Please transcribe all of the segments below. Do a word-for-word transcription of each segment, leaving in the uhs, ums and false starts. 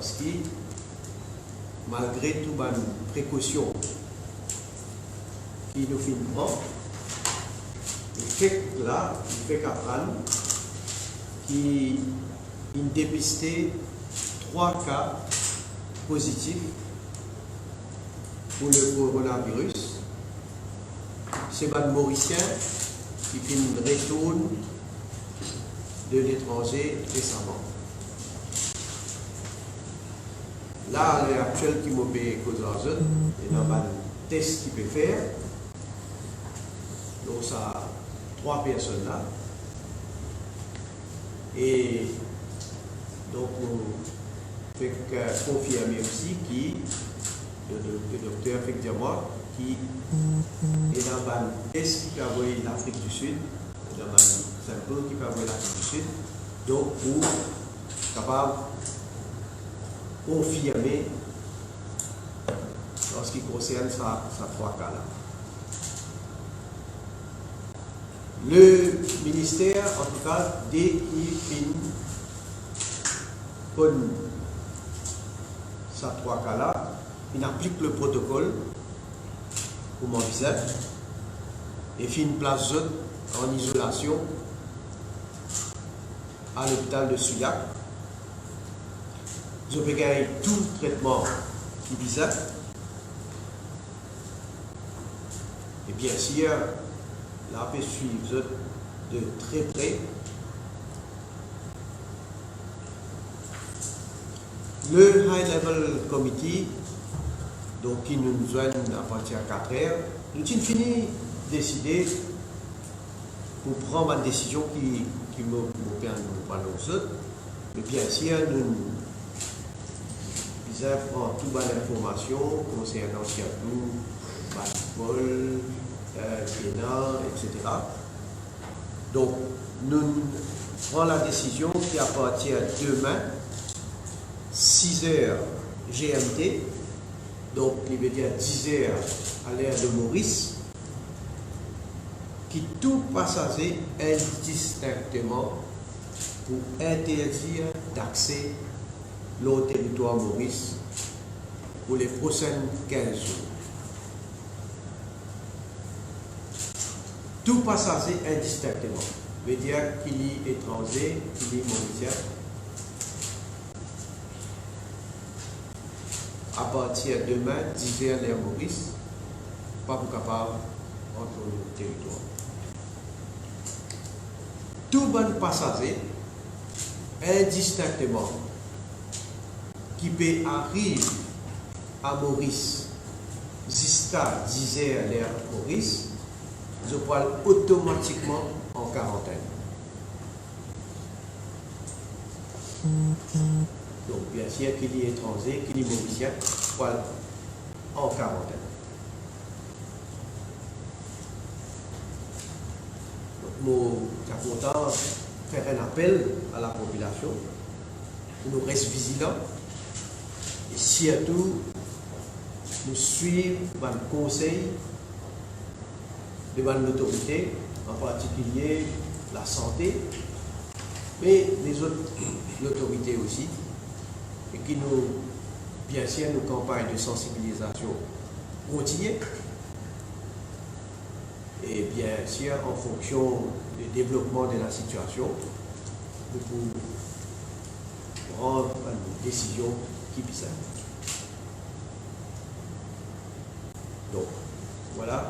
Parski, malgre tou bann prekosion ki nou finn pran, nou fek la, nou fek aprann ki inn depiste trwa ka pozitif pou le coronavirus. Se bann Morisien ki finn retourn de letranze resaman. La, aler aktiel ki mo pe koz ar zot, ena bann tes ki pe fer lor sa trwa personn la. E donk, nou fek, eh, konfirme osi ki le, le, le dokter fek dir mwa ki ena bann tes ki pe avoy Lafrik di Sid, ena bann sample ki pe avoy Lafrik di Sid, donk pou kapav konfirme an se ki konsern sa, sa trwa ka la. Le minister, antouka, de ki finn konn sa trwa ka la, finn aplik le protokol kouma bizin e finn plas zot an izolasion a lopital de Souillac. Zot pe gagn tou tretman ki bizin. E biensir, la pe swiv zot de tre pre. Le High Level Committee, donk, ki nou zwenn apartir katrer, nou ti fini deside pou pran bann desizion ki, ki mo, mo pe anons zot. Me biensir, nou bizin pran tou bann informasion konsernan sirtou bann vol, eh, ki ena, etsetera. Donk, nou pran ladesizion ki apartir demin, siz er G M T, donk, li ve dir diz er aler de Moris, ki tou pasaze indistinkteman pou interdir dakse lor teritwar Moris pou le prosin kinz zour. Tou pasaze indistinkteman, ve dir ki li etranze, ki li Morisien, apartir demin, diz er ler Moris, pa pou kapav rant lor nou teritwar. Tou bann pasaze, indistinkteman, ki pe ariv a Moris ziska diz er ler Moris, zot pou al otomatikman an karantenn. Donk, biensir, ki li etranze, ki li Morisien, pou al an karantenn. Donk, mo ti a kontan fer enn apel a lapopilasion pou nou res vizilan e sirtou nou swiv bann konsey de bann lotorite, an partikilie lasante, me lezot lotorite osi, e ki nou, biensir, nou kanpagn de sansibilizasion kontigne. E biensir, an fonksion de devlopman de lasitiasion, nou pou pran bann desizion ki bizin. Donk, vwala.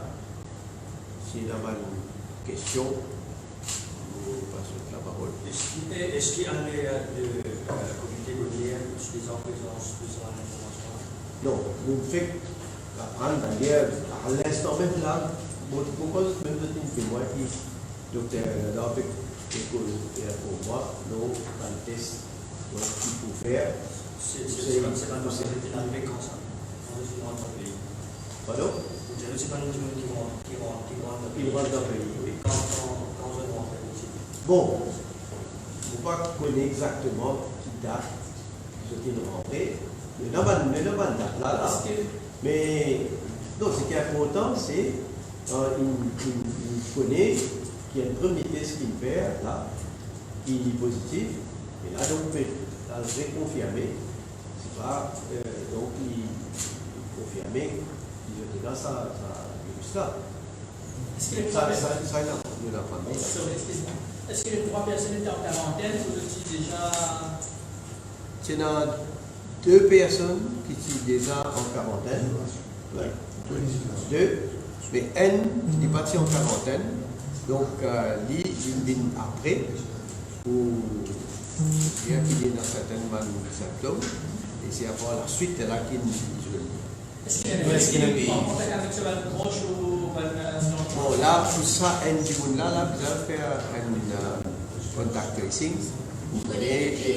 Si ena bann kestion, mo pas laparol. Eski, eski anler de, euh, komite Gonier, eski zot an prezans de sa linformasion? Non, nou fek aprann, dayer, a linstan mem la, mo, mo koz mem zot inn temwagn ki Dokter Leonard fek koz, e pou mwa, non, bann tes, donk, ki pou fer. Se, se, se, se bann, se bann dimoun ki finn arive kan sa? Kan zot finn rant dan pei? Pardon? Ou dir, se bann dimoun ki rant, ki rant, ki rant dan pei. Ki rant dan pei, wi. Kan, kan, kan zot rantre isi? Bon, mo pa kone exakteman ki dat zot inn rantre, me dan bann, me dan bann dat la, la. Eski... Me, non, seki inportan, se, euh, inn, inn, inn kone ki enn premie tes ki inn fer la, ki pozitif, e la, donk, pe al rekonfirme, se Ah, euh, donk, li, li konfirme ki zot ena sa, sa viris la. Eski les trois, sa, sa, sa, ena, ena pa, sorry, excuse-moi. Eski les trois personnes étaient en quarantaine ou zot ti deza... Ti ena de personn ki ti deza an karantenn. Wi. De, me enn, li pa ti an karantenn. Donk, euh, li, li vinn apre pou dir ki li ena sertenn bann sintom, e se apre laswit la ki inn izole li. Eski li ena, eski li ena an kontak avek so bann pros ou bann, euh... Bon, la, pou sa, enn dimoun la, la, bizin fer enn, euh, contact tracing. Ou kone, e, e,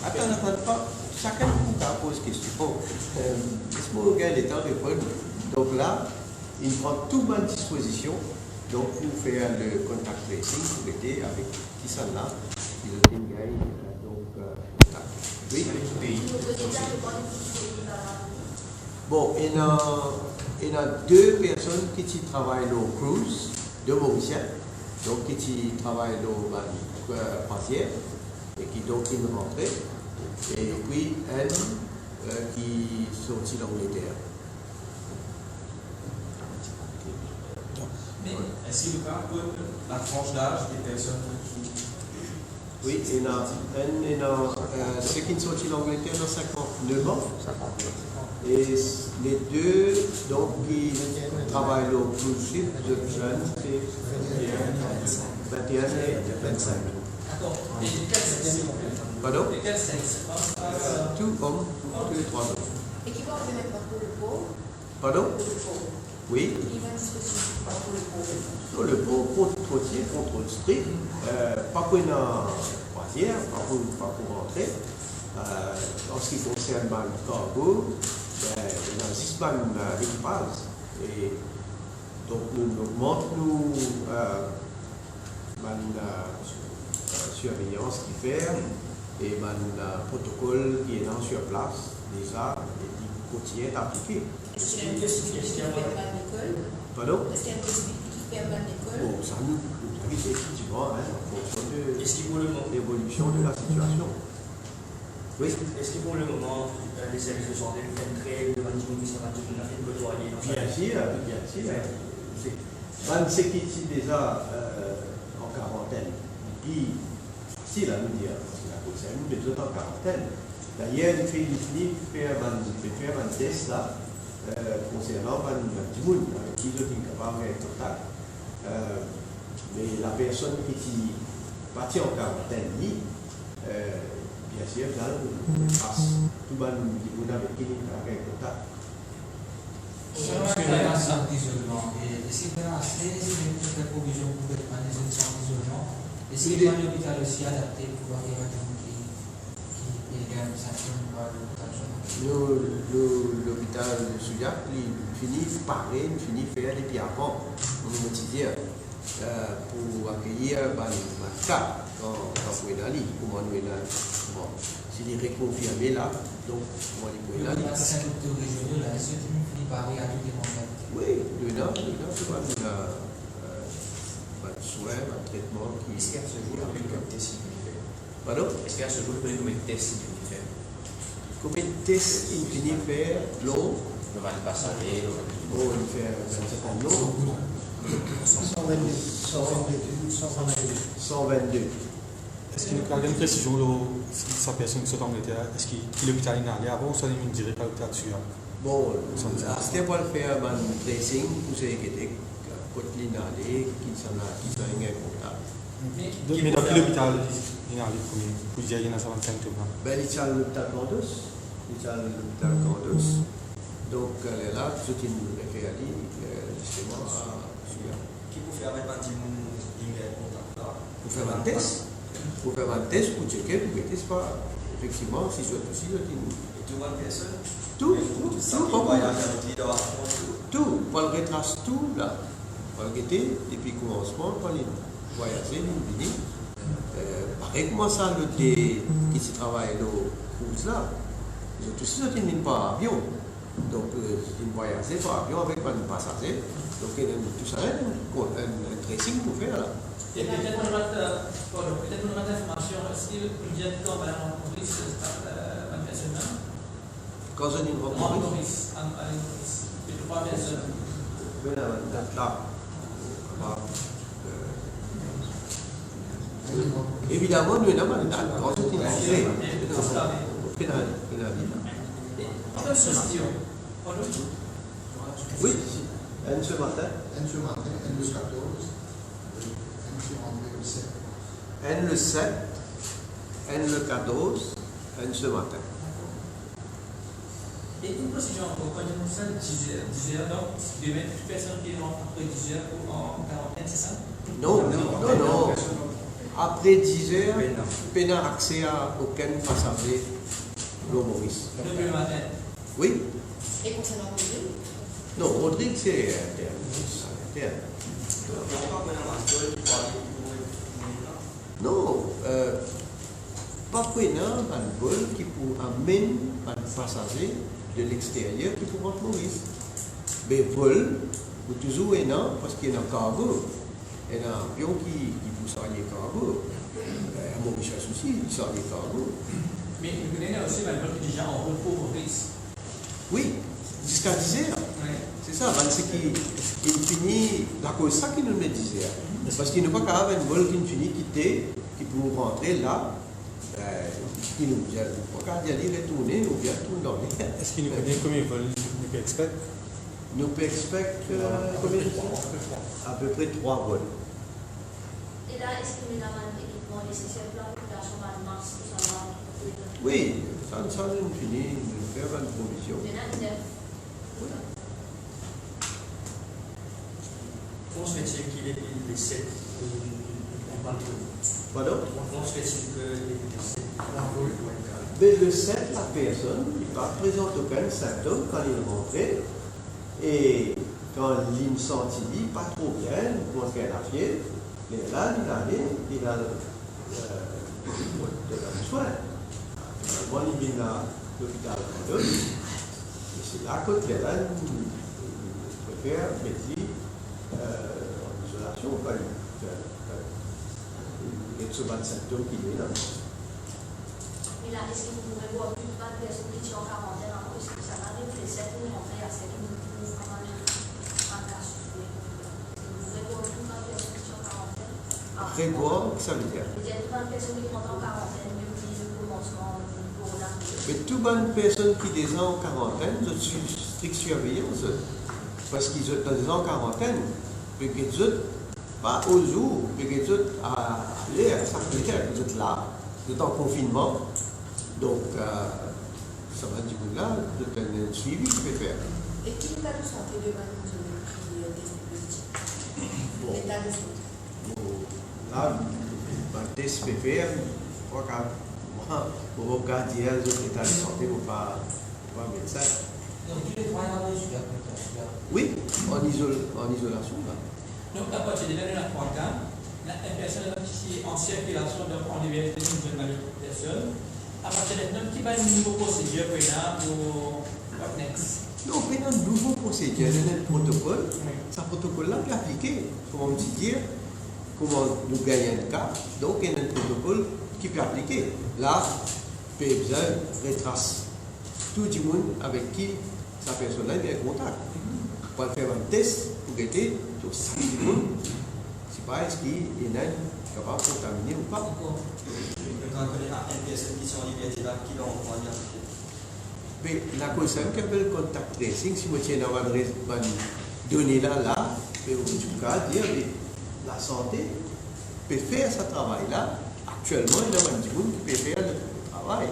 atann, atann, pa, sakenn pou kapav poz kestion. Euh, les mo gagn letan reponn. Donk la, inn pran tou bann dispozision, donk, pou fer le contact tracing, pou gete avek kisannla ki zot inn gagn, euh, donk, euh, kontak. Wi. Bon, ena, ena de personn ki ti travay lor cruise, de Morisien, donk ki ti travay lor bann, euh, krwazier, e ki donk inn rantre, epi enn, euh, ki sorti Langleter. Me eski nou kapav konn la tranche daz de personn ki... Wi, ena enn, ena, euh, seki sorti Langleter, ena sinkant-nef an. E s-, le de, donk, ki travay lor cruise ship, zot zenn, se vinte et un e vingt-cinq. Dakor. E lekel seks? Pardon? Lekel seks? Tou om, tou le trwa om. E ki pou arive ankor pou le pov? Pardon? Pou le pov. Wi. Ki bann dispozision pou le pov? Non, le pov, kontrol, kontrol strik, euh, pa pou ena krwazier, pa pou, pa pou rantre. Euh, an se ki konsern bann kargo, ben, ena zis bann, euh, ekipaz. E donk, nou, nou ogmant nou, euh, bann, euh, sirveyans ki fer, e bann, euh, protokol ki ena sir plas deza, e ki kontign aplike. Eski, eski, eski, eski, pardon? Eski ena posibilite ki ferm bann lekol? Bon, sa nou, nou gete efektivman, hein, an fonksion de... Eski pou le mo-, levolision de la sitiasion. Wi. Eski pou le moman, euh, le servis de sante finn tret bann dimoun ki sa, bann dimoun la finn netwaye? Biensir, biensir. Se, bann seki ti deza, euh, an karantenn, epi fasil, a, nou dir, parski la konsern, me zot an karantenn. Dayer, nou finn fini fer bann, finn fer bann tes la, euh, konsernan bann, bann dimoun avek ki zot inn kapav gagn kontak. Euh, me lapersonn ki ti, pa ti an karantenn, li, euh, biensir, la, nou pas tou bann dimoun avek ki li kapav gagn kontak. Eski ena sant dizolman? E eski ena ase, eski ena provizyon pou bann sant dizolman? Eski bann lopital osi adapte pou akeyi bann dimoun ki, ki, ki gagn sanksyon par lopital Souillac? Nou, nou, lopital Souillac, li fini pare, li fini fer depi avan, kouma mo ti dir, euh, pou akeyir bann, bann ka, kan, kan pou ena li, kouma nou ena, bon, si li rekonfirme la, donk, kouma li pou ena li. Lopital Sint Dokter Rezional la, eski zot inn fini pare a tou demann la? Wi, nou ena, nou ena tou bann, euh, bann swin, bann tretman ki... Eski a se zour, konbien tes inn fini fer? Pardon? Eski a se zour, konbien tes inn fini fer? Konbien tes inn fini fer, lor? Lor bann pasaze, lor bann... Oh, inn fer enn sertenn nonb. San vennde. San vennde. San vennde. Eski nou kapav gagn presizion lor sa personn ki sort Angleter, eski ki lopital inn ale avan, ouswa li inn direk a lopital Souillac? Bon, aster pou al fer bann tracing pou sey gete kot li inn ale, kisannla, kisannla inn gagn kontak. Me, me dan ki lopital li inn ale premie, pou dir li ena sa bann sintom la? Ben, li ti al lopital Cardos. Li ti al lopital Cardos. Donk, euh, lerla, zot inn refer li, euh, zisteman, a Souillac. Ki pou fer avek bann dimoun ki inn gagn kontak la? Pou fer bann tes. Pou fer bann tes, pou tcheke, pou gete, se pa, efektivman, si zot osi, zot inn... E tou bann personn? Tou, tou, tou, tou, pou al retras tou la. Pou al gete, depi koumansman, kan li vwayaze, li vini. Euh, parey kouma sa lot de, ki ti travay lor cruise la. Zot osi, zot inn vinn par avion. Donk, euh, inn vwayaze par avion avek bann pasaze. Donk, ena tou sa, enn, enn, enn tracing pou fer la. E petet nou rant, euh, pardon, petet nou rant linformasion, eski nou dir kan bann touris, euh, bann personn la? Kan zot inn rant Moris? Rant Moris, a, a Moris. Pe trwa personn. Wi, la, dat la. Bon, euh, evidaman, nou ena bann dat kan zot inn rantre. Pena, pena, pena. Enn se matin. Wi, enn se matin. Enn se matin, enn le katorz, enn se rantre le set. Enn le set, enn le katorz, enn se matin. E enn presizion ankor, kan nou dir dizer, dizer, donk, demin tou personn ki rant apre dizer pou an karantenn, se sa? Non, non, non. Apre dizer, pena akse a okenn pasaze lor Moris. Depi lematin? Wi. E konsernan Rodrig? Non, Rodrig se intern. Intern. Non, euh, pa pou ena bann vol ki pou amenn bann pasaze de lexteryer ki pou rant Moris. Me vol, pou touzour ena, parski ena kargo. Ena avion ki, ki pou sarye kargo. Eh, Mauritius osi, li sarye kargo. Me nou kone ena osi bann vol ki deza an rout pou Moris. Wi, ziska dizer. Wi. Se sa, bann seki inn fini, lakoz sa ki nou met dizer. Parski nou pa kapav enn vol ki inn fini kite, ki pou rantre la, eh, ki nou, nou pa kapav dir li retourne oubien tourn dan ler. Eski nou kone konbien vol nou pe expect? Nou pe expect, euh, konbien? Apepre trwa. Apepre trwa vol. E la, eski nou ena bann ekipman neseser pou lapopilasion, bann mask, tousala? Wi, sa, sa nou fini, nou fer bann provizion. Nou ena nef. Wi. Kouma se fait-il ki depi le set, euh, nou pa... Pardon? Kouma se fait-il ki depi le set, nou pa... Be le set, la personn, li pa prezant okenn sintom kan li rantre, e kan li santi li pa tro bien, li koumans gagn lafiev, lerla li ale, li al, euh, donn swin. Finalman, li vinn la lopital Vendôme, e se la kot lerla nou prefer met li, euh, an izolasion, kan li, kan, kan li get so bann sintom ki li ena. Me la, eski nou pou revwar tou bann personn ki ti an karantenn akoz ki sa la, depi le set nou rantre, aster ki nou trouv kouma nou, bann ka sifle? Eski nou pou revwar tou bann personn ki ti an karantenn? Revwar, ki sa vedir? Vedir tou bann personn ki rantre an karantenn depi le koumansman koronavirus. Me tou bann personn ki deza an karantenn, zot swiv strik sirveyans, zot. Parski zot deza an karantenn, pe get zot pa ozour, pe get zot a, aler, sa vedir zot la, zot an konfinnman. Donk, euh, sa bann dimoun la, zot ena enn swivi ki pe fer. E ki leta de sante de bann dimoun ki, euh, teste pozitif? Bon. Leta de sante. Bon, la, bann tes pe fer, mo pa kav, mo, mo pa kav dir zot leta de sante, mo pa, mo pa medsin. Donk, tou le trwa ena rezilta, wi, an izol-, an izolasion la. Donk, apartir de la, nou ena trwa ka, ena enn personn ki an sirkilasion, donk an eberz de enn zot bann personn. Apartir de la, ki bann nouvo prosedir pou ena pou, what next? Non, ena nouvo prosedir, ena enn protokol. Wi. Sa protokol la pe aplike, kouma mo ti dir, kouma nou gagn enn ka, donk ena enn protokol ki pe aplike. La, pe bizin retras tou dimoun avek ki sa personn la inn gagn kontak. Pou al fer bann tes pou gete, so sak dimoun, sipa eski ena enn kapav kontamine ou pa. Dakor. Donk, kan nou kone enn personn ki ti an liberte la, ki landrwa li abite? Be, lakoz samem ki apel contact tracing, si mo ti ena bann re-, bann done la, la, be, ou ti pou kav dir, be, lasante pe fer sa travay la, aktielman, ena bann dimoun ki pe fer le travay.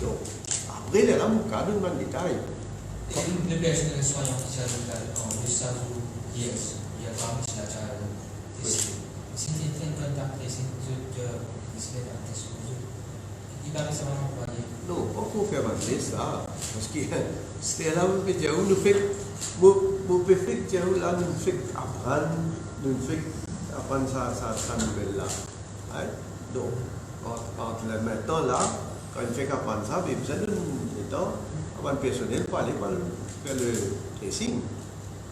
Donk, apre, lerla, mo kav donn bann detay. E nou, nou personel swayan ki ti al lopital, an, le sa zour, yer, yer swa, midi la, ti al teste. Wi. Si ti fer enn contact tracing, zot, euh, zis fer bann tes pou zot. Li pa res sa bann anplwaye. Non, pa pou fer bann tes la, parski, sterla, mo pe dir ou, nou fek, mo, mo pe fek dir ou la, nou fek aprann, nou fek aprann sa, sa, sa nouvel la. Wi? Donk, ant, ant la, mintnan la, kan nou fek aprann sa, be bizin donn letan a bann personel pou ale, pou al fer le tracing.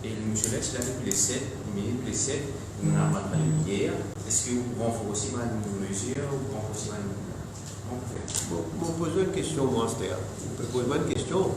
E misie la ti la depi le set, nou vini depi le set, nou aprann yer. Eski ou ranforse bann mezir, ou ranforse bann, kouma ou fer? Bon, mo poz ou enn kestion, mwa, aster. Ou pe poz mwa enn kestion.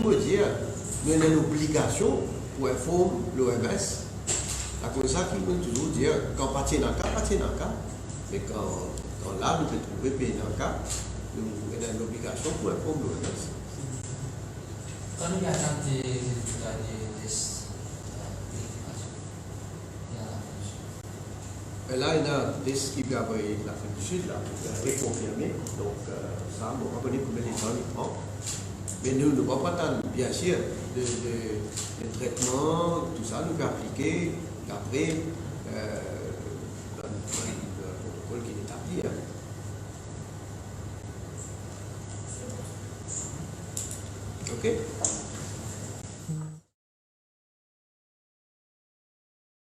ki mo dir, nou ena enn obligasion pou inform l'O M S. Akoz sa ki mo touzour dir, kan pa ti ena ka, pa ti ena ka. Me kan, kan la nou pe trouve pe ena ka, nou ena enn obligasion pou inform l'O M S. Kan nou pe atann de rezilta de tes, euh, verifikasion? E la, ena tes ki pe avoy Lafrik di Sid la, pou rekonfirme. Donk, euh, sa, mo pa kone konbien letan li pran. Me nou, nou pa pou atann, biensir, de, de, de tretman, tou sa, nou pe aplike, apre, euh, dan, dan, dan protokol ki etabli, hein. Ok?